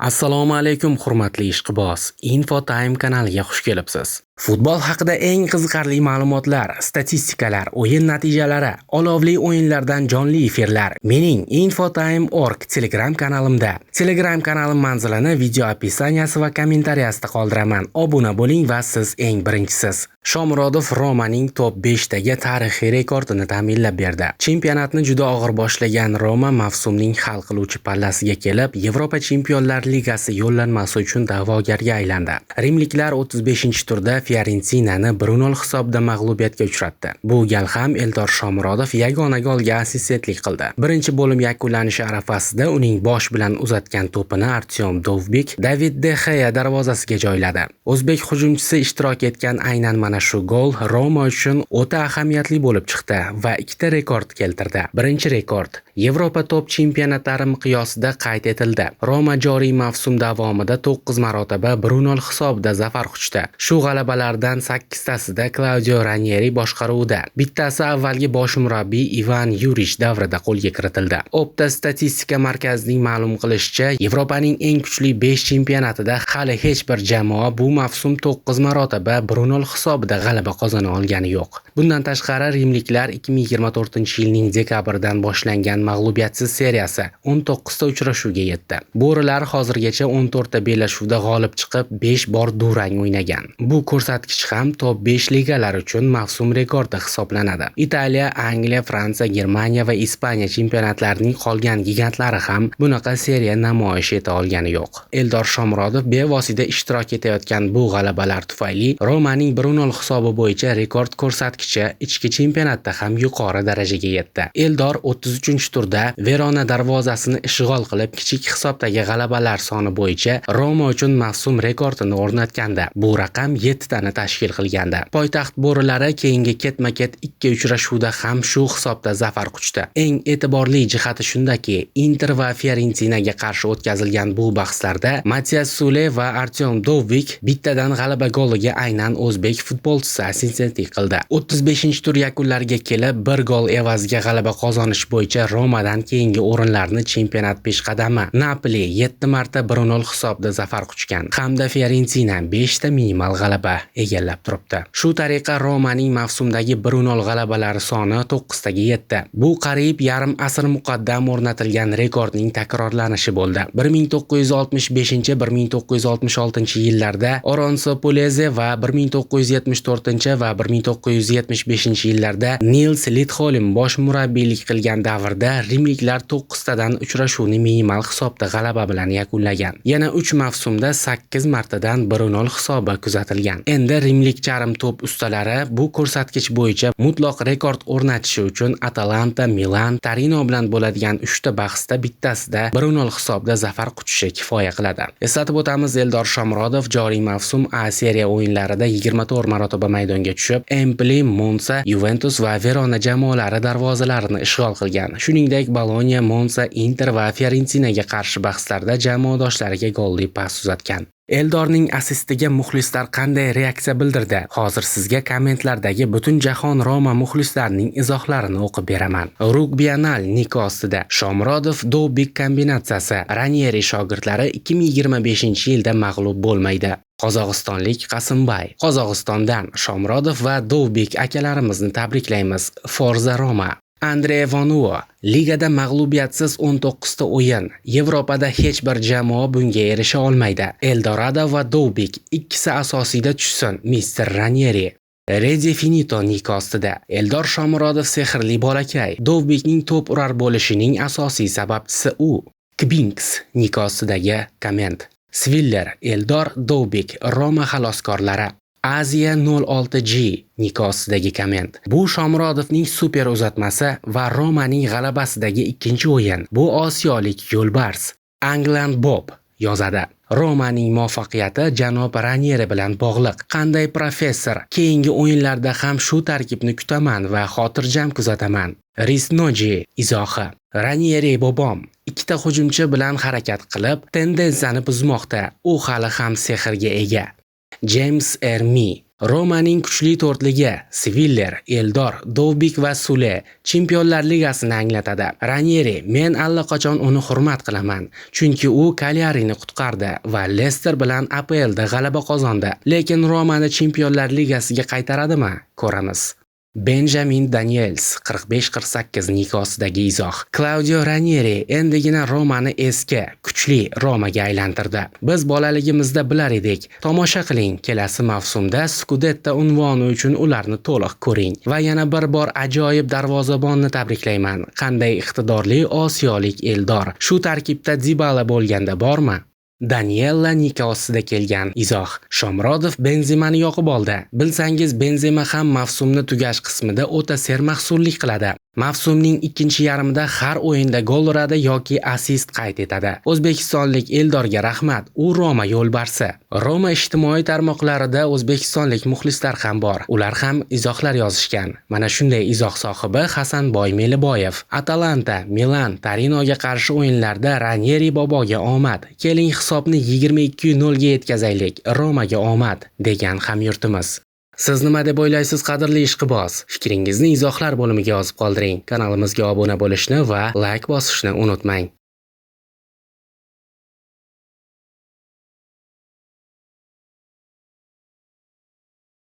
Assalomu alaykum, hurmatli ishqiboz. Info Time kanaliga xush kelibsiz. Futbol haqida eng qiziqarli ma'lumotlar, statistikalar, o'yin natijalari, olovli o'yinlardan jonli efirlar mening infotime.org Telegram kanalimda. Telegram kanalim manzilini video описания si va комментария sida qoldiraman. Obuna bo'ling va siz eng birinchisiz. Shomurodov Romaning top 5 dagi tarixiy rekordini ta'minlab berdi. Chempionatni juda og'ir boshlagan Roma mavsumning hal qiluvchi pallasiga kelib, Yevropa Chempionlar Ligasi yo'llanmasi uchun da'vogarga aylandi. Rimliklar 35-turda Fiorentinani 1-0 hisobida mag'lubiyatga uchratdi. Bu gal ham Eldor Shomurodov yagona golga assistentlik qildi. Birinchi bo'lim yakunlanishi arafasida uning bosh bilan uzatgan to'pini Artyom Dovbik David De Xea darvozasiga joyladi. O'zbek hujumchisi ishtirok etgan aynan mana shu gol Roma uchun o'ta ahamiyatli bo'lib chiqdi va ikkita rekord keltirdi. Birinchi rekord Yevropa top chempionatlari miqyosida qayd etildi. Roma joriy mavsum davomida 9 marotaba 1-0 hisobida zafar quchdi. Shu g'alabalardan 8 tasida Klaudio Ranieri boshqaruvida, bittasi avvalgi bosh murabbiy Ivan Yurich davrida qo'lga kiritildi. Opta statistika markazining ma'lum qilishicha, Yevropaning eng kuchli 5 chempionatida hali hech bir jamoa bu mavsum 9 marotaba 1-0 hisobida g'alaba qozona olgani yo'q. Bundan tashqari, rimliklar 2024-yilning dekabridan boshlangan mag'lubiyatsiz seriyasi 19 ta uchrashuvga yetdi. Bo'rilar hozirgacha 14 ta bellashuvda g'olib chiqib, 5 bor durang o'ynagan. Bu ko'rsatkich ham top 5 ligalar uchun mavsum rekordi hisoblanadi. Italiya, Angliya, Fransiya, Germaniya va Ispaniya chempionatlarining qolgan gigantlari ham bunaqa seriya namoyish eta olgani yo'q. Eldor Shomurodov bevosita ishtirok etayotgan bu g'alabalar tufayli Romaning 1-0 hisobi bo'yicha rekord ko'rsatkichi ichki chempionatda ham yuqori darajaga yetdi. Eldor 33-turda Verona darvozasini ishg'ol qilib, kichik hisobdagi g'alabalar soni bo'yicha Roma uchun mavsum rekordini o'rnatgandi. Bu raqam 7 tani tashkil qilgandi. Poytaxt bo'rilari keyingi ketma-ket ikki uchrashuvda ham shu hisobda zafar quchdi. Eng e'tiborli jihati shundaki, Inter va Fiorentinaga qarshi o'tkazilgan bu bahslarda Matias Sule va Artyom Dovbik bittadan g'alaba goliga aynan o'zbek futbolchisi assistentlik qildi. 35-tur yakunlariga kelib, bir gol evaziga g'alaba qozonish bo'yicha Romadan keyingi o'rinlarni chempionat peshqadami Napoli 7 marta 1-0 hisobida zafar quchgan hamda Fiorentina 5 ta minimal g'alaba egallab turibdi. Shu tariqa Romaning mavsumdagi 1-0 g'alabalari soni 9 taga yetdi. Bu qariyb yarim asr muqaddam o'rnatilgan rekordning takrorlanishi bo'ldi. 1965-1966 yillarda Oronso Puleze va 1974 va 1975 yillarda Nils Lidholm bosh murabbiylik qilgan davrda rimliklar 9 tadan uchrashuvni minimal hisobda g'alaba bilan yakunlagan. Yana 3 mavsumda 8 martadan 1-0 hisobi kuzatilgan. Endi rimlik charm to'p ustalari bu ko'rsatkich bo'yicha mutlaq rekord o'rnatishi uchun Atalanta, Milan, Torino bilan bo'ladigan 3 ta bahsda bittasida 1-0 hisobda zafar quchishi kifoya qiladi. Eslatib o'tamiz, Eldor Shomurodov joriy mavsum A seriya o'yinlarida 24 marotaba maydonga tushib, Empoli, Monza, Yuventus va Verona jamoalari darvozalarini ishg'ol qilgan. Shuningdek, Bologna, Monza, Inter va Fiorentinaga qarshi bahslarda jamoadoshlariga golli pas uzatgan. Eldorning assistiga muxlislar qanday reaksiya bildirdi? Hozir sizga kommentlardagi butun jahon Roma muxlislarining izohlarini o'qib beraman. Rugbianal niki ostida Shomurodov Dovbik kombinatsiyasi. Ranieri shogirdlari 2025-yilda mag'lub bo'lmaydi. Qozog'istonlik Qasimbay. Qozog'istondan Shomurodov va Dovbik akalarimizni tabriklaymiz. Forza Roma. Andre Vanuo: Ligada mag'lubiyatsiz 19 ta o'yin. Yevropada hech bir jamoa bunga erisha olmaydi. Eldorado va Dovbik ikkisi asosiyda tushsin, Mister Ranieri. Redefinito niki ostida Eldor Shomurodov sehrli bolakay. Dovbikning to'p urar bo'lishining asosiy sababchisi u. Kbinks niki ostidagi komment. Sviller: Eldor, Dovbik, Roma xaloskorlari. Aziya 06G niki ostidagi komment. Bu Shomurodovning super uzatmasi va Romaning g'alabasidagi ikkinchi o'yin. Bu osiyolik yo'lbars. Angland Bob yozadi: Romaning muvaffaqiyati janob Ranieri bilan bog'liq. Qanday professor? Keyingi o'yinlarda ham shu tarkibni kutaman va xotirjam kuzataman. Risnoji izohi. Ranieri bobom ikkita hujumchi bilan harakat qilib, tendensiyani buzmoqda. U hali ham sehrga ega. James Ermi: Romaning kuchli to'rtligi Sviller, Eldor, Dovbik va Sule Chempionlar Ligasini anglatadi. Ranieri: men allaqachon uni hurmat qilaman, chunki u Kalyarini qutqardi va Lester bilan APLda g'alaba qozondi. Lekin Romani Chempionlar Ligasiga qaytaradimi? Ko'ramiz. Benjamin Daniels 45-48 nikosidagi izoh. Klaudio Ranieri endigina Romani eski, kuchli Romaga aylantirdi. Biz bolaligimizda bilar edik. Tomosha qiling, kelasi mavsumda Scudetto unvoni uchun ularni to'liq ko'ring. Va yana bir bor ajoyib darvozabonni tabriklayman. Qanday iqtidorli osiyolik Eldor. Shu tarkibda Dibala bo'lganda bormi? Daniella Nika ostida kelgan izoh. Shomurodov Benzemani yoqib oldi. Bilsangiz, Benzema ham mavsumni tugash qismida o'ta sermahsullik qiladi. Mavsumning ikkinchi yarmida har o'yinda gol uradi yoki assist qayd etadi. O'zbekistonlik Eldorga rahmat, u Roma yo'lbarsi. Roma ijtimoiy tarmoqlarida o'zbekistonlik muxlislar ham bor. Ular ham izohlar yozishgan. Mana shunday izoh sohibi Hasanboy Meliboyev. Atalanta, Milan, Torinoga qarshi o'yinlarda Ranieri boboga omad. Keling, hisobni 22-0 ga yetkazaylik. Romaga omad, degan hamyurtimiz. Siz nima deb o'ylaysiz, qadrli ishqiboz? Fikringizni izohlar bo'limiga yozib qoldiring. Kanalimizga obuna bo'lishni va layk bosishni unutmang.